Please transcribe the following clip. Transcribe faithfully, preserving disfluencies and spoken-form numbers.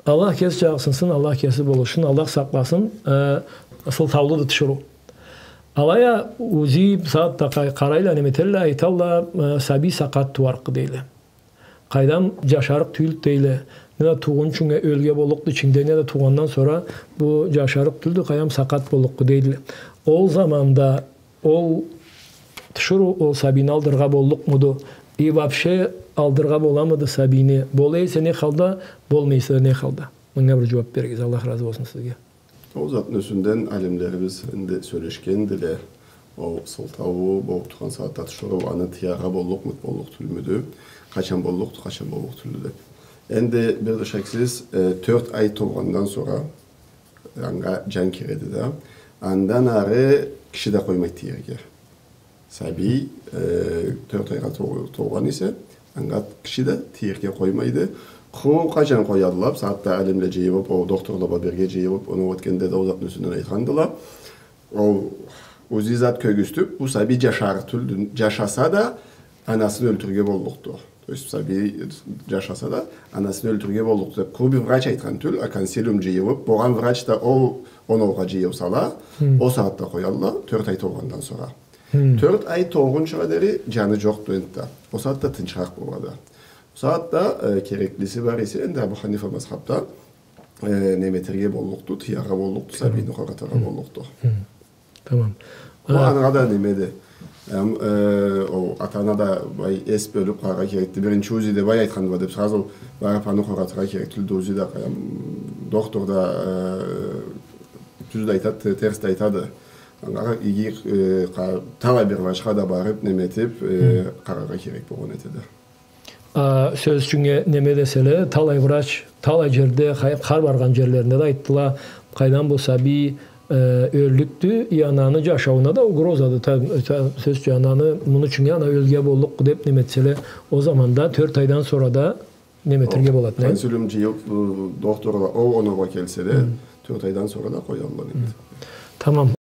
Аллах кеси джагъысынсын, Аллах кеси болушсун, Аллах сакъласын, э, сылтаулуду тиширыу. Алай а УЗИ сагъатда къа-, къарайла, неме этелле, айталла, э, сабий сакъат тууарыкъды дейле. Къайдам, джашарыкъ тюйюлдю дейле. Не да туугъунчунга ёлге боллукъду ичингде, не да туугъандан сора бу джашарыкъ тюйюлдю, къайдам, сакъат боллукъду дейле. Ол заманда ол тиширыу ол сабийни алдыргъа боллукъмуду? И вообще алдыргъа боламыды сабийни? Бола эсе не халда, болмай эсе да не халда? Мынга бир джууаб беригиз, Аллах разы болсун сизге. Ол затны юсюнден алимлерибиз энди сёлешгендиле. Ол сылтауу болуб тургъан сагъатда тиширыу, аны тыяргъа боллукъмуду, боллукъ тюлмюдю, къачан боллукъду, къачан боллукъ тюлдю деб. Энди бир да шексиз, э, тёрт ай толгъандан сора анга джан киреди да. Андан ары киши да къоймайды тиерге. Сабий, э, тёрт айгъа тол-, толгъан эсе, анга киши да тиерге къоймайды. Ху, къачан къоядыла, сагъатда алимле джыйылыб, ол дохтурла бла бирге джыйылыб, оноу этгенде да ол затны юсюнден айтхандыла. Ол УЗИ зат кёргюзтюб, бу сабий джашарыкъ тюлдю, джашаса да, анасын ёлтюрге боллукъду. То есть сабий джашаса да, анасын ёлтюрге боллукъду деб, ху, бир врач айтхан тюл, а консилиум джыйылыб, болгъан врач да ол оноугъа джыйылсала, ол сагъатда къоядыла, тёрт ай толгъандан сора. Тёрт ай толгъунчугъа дери джаны джокъду энтда. Ол сагъатда тынчыракъ болады. Ол сагъатда, э, кереклиси бар эсе, энди Абу Ханифа мазхабда, э, неме этерге боллукъду, тыяргъа боллукъду, сабийни къоратыргъа боллукъду. Тамам. Ол анга да немеди. Эм, э, ол ата-ана да бай эс бёлюб къараргъа керекди. Биринчи УЗИ да бай айтханды деб, сразу барыб аны къоратыргъа керек тюлдю. УЗИ да, эм, дохтур да, э, тюз да айтады, те-, терс да айтады. Анга иги, э, къа-, талай бир врачха да барыб, неме этиб, э, къараргъа керек болгъан этеди. А, сёз ючюн, неме деселе, талай врач, талай джерде, хар баргъан джерлеринде да айтдыла, къайдам, бу сабий, э, ёллюкдю, и ананы джашаууна да угрозады, та-, та-, сёз ючюн, ананы, муну ючюн ана ёлге боллукъду деб неме этселе, ол заманда тёрт айдан сора да неме этерге болады, не? Консилиум джыйылыб, э, дохтурла, ол оноугъа келселе, тёрт айдан сора да къоядыла, неме этиб. Тамам.